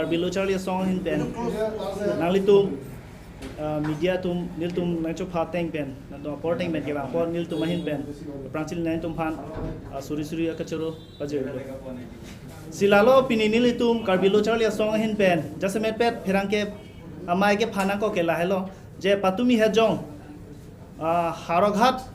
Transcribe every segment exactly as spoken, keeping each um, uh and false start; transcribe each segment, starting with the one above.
Karbi Lo Charli Asong ahin pen nanglitum, ah, media atum nelitum nangchopha ateng pen, nangtum apor ateng pen kevang apor nelitum ahin pen aphrangsi nanglitum aphan, ah, suri suri akachoro pajirlo. Si lalo pini nelitum Karbi Lo Charli Asong ahin pen jasemet pet pherangke amei kephan nangkok ke lahelo je patumi hejong, ah, Howraghat,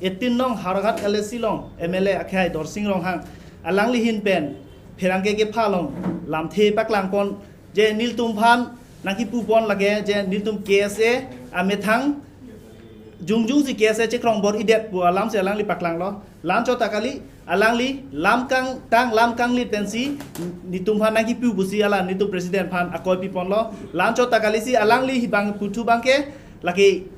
eighteen nong Howraghat L A C along M L A akhai Dorsing Ronghang alangli ahin pen pherangke kepha along lamthe paklangpon je nelitum aphan nangkipupon lake je nelitum K S A amethang jongjong si K S A chekrong bor-idet pu alam si alangli paklanglo. La-anchot ta kali, alangli lam kangtang lam kanglit pensi nelitum aphan nangkipu pusi hala nelitum president aphan akoi piponlo. La-anchot ta kali si alangli abang puthu abangke lake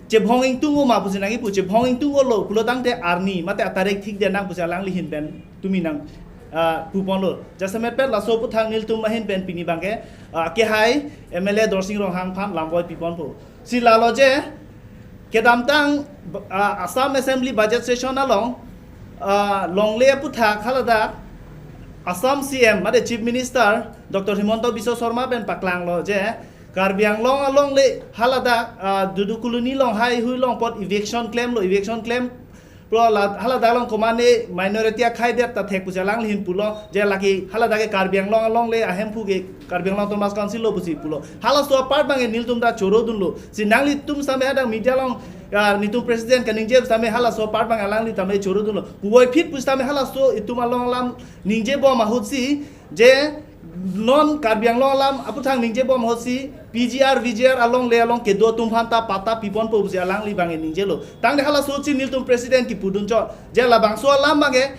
chebhong ingtung-o ma pusi nangkipu, chebhong ingtung-olo pulo tangte arni mate atarik thikdet nang pusi alangli ahin pen tumi nang, ah, puponlo. Jasemet pet laso aphuthak nelitum ahin pen pini abangke, ah, kehai M L A Dorsing Ronghang aphan lamvoi piponpo. Si lalo je kedamtang, ah, Assam Assembly budget session along, ah, longle aphuthak haladak Assam C M mate Chief Minister Doctor Himanta Biswa Sarma pen paklanglo je Karbi Anglong alongle haladak, ah, Dudu Colony along haihui along apot eviction klemlo, eviction klem pulo la haladak along komatne minority akhai det ta thek pusi alangli ahin pulo je lake haladak ke Karbi Anglong alongle ahemphu ke Karbi Anglong Autonomous Council lo pusi pulo. Halaso apart abangke nelitum ta chorodunlo. Si nanglitum sitame hadak media along, ah, nelitum president kaningje sitame halaso apart abang alangli tame chorodunlo. Puvoiphit pusitame halaso itum along alam ningjebom ahut si je non Karbi Anglong alam aphuthak ningjebom ahut si P G R, V G R alongle along kedo atum aphan ta patta piponpo pusi alangli abangke ningjelo. Tangte halaso si nelitum president kipudunchot je labangso alam abangke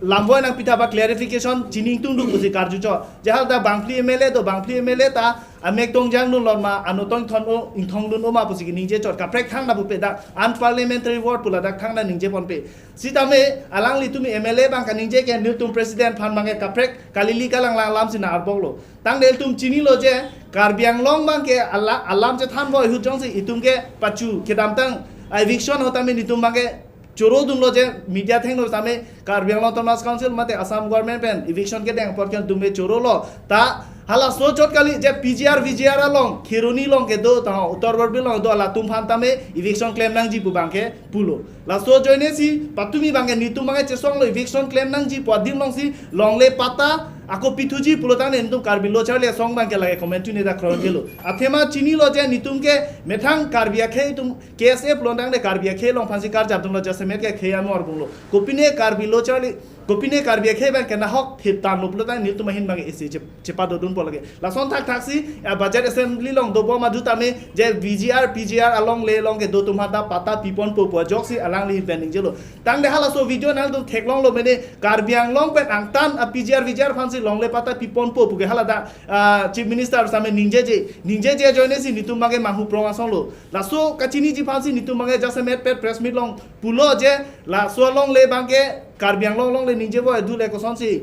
lamvoi nangpi tha ba clarification chini ingtungdun pusi karjuchot. Je haladak bangphli M L A do, bangphli M L A ta amek tongjangdunlo ma, ano tong ingthon-o, ingthongdun-o ma pusi keningjechot. Kaprek thangta pupe dak unparliamentary word pu ladak thangta ningjeponpe. Sitame alangli tumi M L A abang kaningje ke nelitum president aphan abangke kaprek kalili kalanglang alam si nang-arboklo. Tangte ilitum chinilo je Karbi Anglong abangke ala-, alam chethanvoi ahut jongsi itum ke pachu kedamtang eviction ahut tame nelitum abangke chorodunlo je media athengno sitame Karbi Anglong Autonomous Council mate Assam government pen eviction kedeng apor ke nelitum ke chorolo. Ta halaso chot kali je P G R V G R along Kheroni along kedo ta Uttar Borbil along do latum aphan tame eviction klem nangji pu abangke pulo. Laso ajoine si patumi abangke nelitum abangke chesonglo eviction klem nangji pu adim along si longle patta ako pithuji pulo tangte nelitum Karbi Lo Charli Asong abangke lake comment tune ta kronkelo. Athema chinilo je nelitum ke methang Karbi akhei atum K S A pulo tangte Karbi akhei along aphansi karjapdunlo, jasemet ke khei amor bunglo. Kopine Karbi Lo Charli, kopine Karbi akhei abangke nahok thip tanlo pulo tangte nelitum ahin abangke isi chep-, chepadodunpo lake. Lason thakthak si, ah, budget assembly along dobom ahut tame je V G R, P G R alongle along kedo atum aphan ta patta piponpo pu ajoksi alangli ahin pen ningjelo. Tangte halaso video nangtum theklonglo mene Karbi Anglong pen angtan a P G R V G R aphansi longle patta piponpo puke haladak, ah, Chief Minister sitame ningjeje, ningjeje ajoine si nelitum abangke manghu prong asonlo. Laso kachiniji aphansi nelitum abangke jasemet pet press meet along pulo je laso alongle abangke Karbi Anglong alongle ningjevoi dule kosonsi,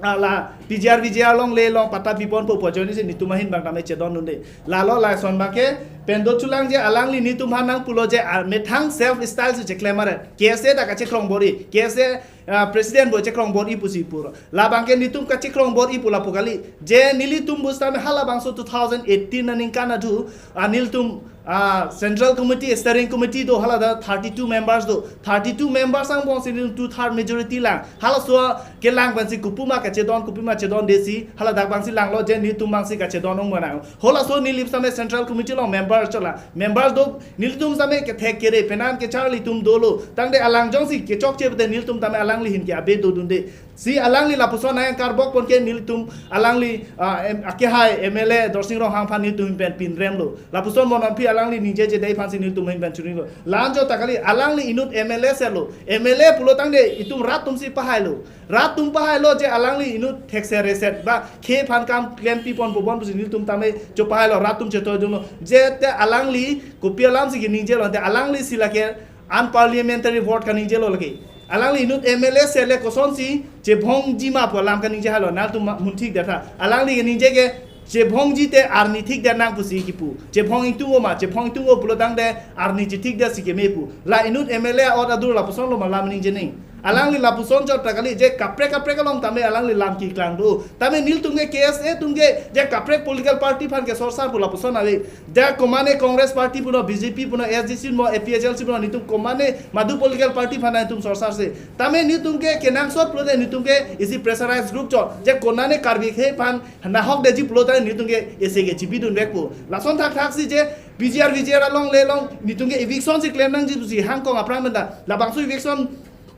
ah, la P G R V G R alongle along patta piponpo pu ajoine si nelitum ahin abang tame chedondunde. Lalo lason abangke pen do chulang je alangli nelitum aphan nangpulo je, ah, methang self style si cheklem aret. K S A ta kachekrong bor-i, K S A, ah, president bo chekrong bor-i pusi puro. La abangke nelitum kachekrong bor-i pu lapu kali. Je nelitum pusitame halabangso two thousand eighteen aningkan ahut, ah, nelitum, ah, Central Committee, Steering Committee do haladak thirty-two members do. Thirty-two members angbong si nelitum two third majority lang. Halaso kelang pensi kopima kachedon, kopima chedonde si haladak abangsi langlo je nelitum abangsi kachedon ong manang. Halaso neli sitame Central Committee along member chola. Member do nelitum sitame kethek kere penan kecharli atum dolo. Tangte alang jongsi kechokche pute nelitum tame alangli ahin ke abe dodunde. Si alangli lapuson nangkarbokpon ke nelitum alangli, ah, em, akehai M L A Dorsing Ronghang aphan nelitum ahin pen pinremlo. Lapuson mo non aphi alangli ningjeje dei aphansi nelitum ahin pen churilo. La-anchot ta kali alangli inut M L A selo. M L A pulo tangte itum rat atumsi pahailo. Rat atum pahailo je alangli inut thekser reset ba khei aphan kam klem pipon pobon pusi nelitum tame chopahailo, rat atum chetoidunlo. Je te alangli kopi alamsi keningjelo, te alangli si lake unparliamentary word kaningjelo lake. Alangli inut M L A sele kosonsi chebhongji ma pu alam kaningje halo, nangtum ma-, munthikdet tha. Alangli keningje ke chebhongji te arni thikdet nang pusi kipu. Chebhong ingtung-o ma, chebhong ingtung-o pulo tangte arni chethikdet si keme pu. La inut M L A ot adur lapusonlo ma lam ningjening. Alangli lapuson chot ta kali, je kaprek kaprek along tame alangli lam keklang do. Tame nelitum ke K S A atum ke je kaprek political party aphan kesorsar pu lapuson ave. Je komane Congress party punon, B J P punon, A S D C punon, A P H L C punon, nelitum komane madu political party aphan nelitum sorsarse. Tame nelitum ke kenangsot pulote nelitum ke isi pressurized group chot. Je konane Karbi akhei aphan nahok detji pulote nelitum ke isi ke chibidun vekpo. Lason thakthaksi je P G R V G R along le along nelitum ke eviction si klem nangji pusi hangkong aphrang pen ta. Labangso eviction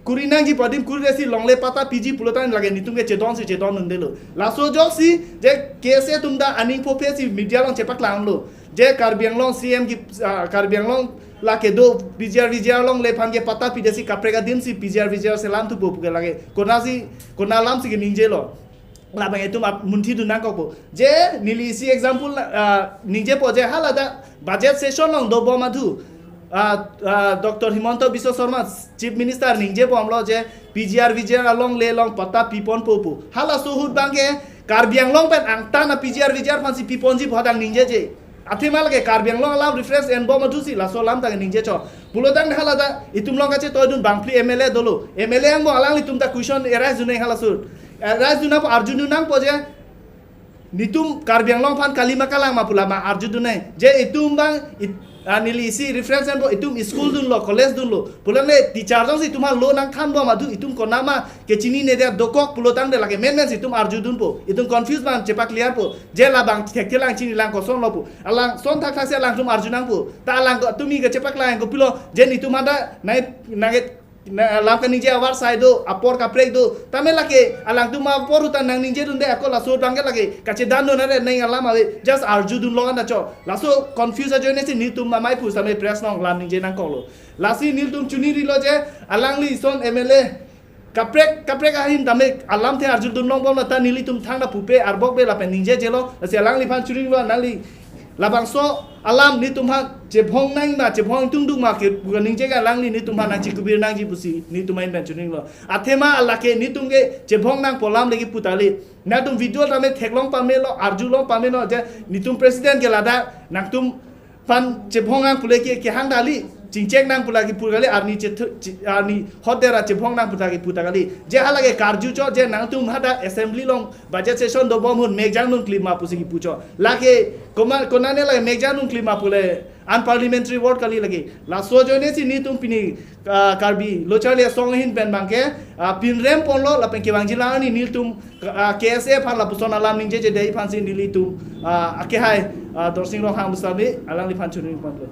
kuri nangji pu adim kuri detsi longle patta piji pulote lake nelitum ke chedonsi chedondundelo. Laso ajoksi je K S A atum ta aning phophesi media along chepaklanglo. Je Karbi Anglong C M ke, ah, Karbi Anglong lake do P G R V G R along le aphan ke patta pi detsi kaprek adimsi P G R V G R selam thupo puke lake. Konasi, kona alamsi keningjelo. Labang itum ap munthi dun nangkokpo. Je neli isi example, ah, ningjepo je hala ta budget session along dobom athu. Ah, ah, Doctor Himanta Biswa Sarma, Chief Minister ningjebomlo je P G R V G R along le along patta piponpo pu. Halaso ahut abang ke Karbi Anglong pen angtan a P G R V G R aphansi piponji pu hadak ningjeje. Athema lake Karbi Anglong alam reference enbom athusi laso alam ta ningje chot. Pulotangte hala ta itum along kachetoidun bangphli M L A dolo. M L A angbong alanglitum ta question arise dunnang halaso ahut. Arise dun nangpo, arjudun nangpo je nelitum Karbi Anglong aphan kali ma kalang ma pu lama arjudunnang. Je itum abang it, ah, neli isi reference enpo, itum school dunlo, college dunlo. Pulang le teacher jongsi itum aphan lo nangthanbom athu itum konama kechinine dia dokok pulotangte lake menmensi itum arjudunpo. Itum confuse abang chepaclearpo. Je labang thekthelang chinilang kosonlo pu. Alangson thakthaksi alangtum arju nangpo. Ta alangtum ke chepaklang kopilo. Je nelitum aphan ta nai nangke na, lam kaningje avarsai do, apor kaprek do. Tame lake alangtum apor ahut ta nangningjedunde ako laso abang ke lake kachedandun are neng alam ave, just arjudunlo anta chot. Laso confuse ajoinesi nelitum amei pu same press along lam ningje nangkoklo. Lasi nelitum chiningrilo je alangli ison M L A kaprek kaprek ahin tame alamthe arjudun longbomlo ta nelitum thangta pupe arbokpe lapen ningjejelo. Lasi alangliphan chiningrilo, nangli labangso alam nelitum aphan chebhong nang ma chebhong tungduk ma ke pu kaningje ke alangli nelitum aphan nangchikubir nangji pusi nelitum ahin pen chiningrilo. Athema lake nelitum ke chebhong nangpo alam le kipu ta kali. Nangtum video tame theklong pamelo, arjulong pamelo je nelitum president ke ladak nangtum aphan chebhong nang pule ke kehang ta kali, chingchek nang pula kipu kali, arni chethu, chi-, arni hot dera chebhong nang puta kipu ta kali. Je hala ke karju chot je nangtum hadak assembly along budget session dobom ahut mekjang nangklim ma pusi kipu chot. Lake koma, konane lake mekjang nangklim ma pule unparliamentary word kali lake. Laso ajoinesi nelitum pini, ah, Karbi Lo Charli Asong ahin pen abang ke, ah, pinrem ponlo lapen kevangjilang arni nelitum, ah, K S A aphan lapuson alam ningjeje dei aphansi nelitum, ah, akehai, ah, Dorsing Ronghang pusitame alangliphan chiningripon lo.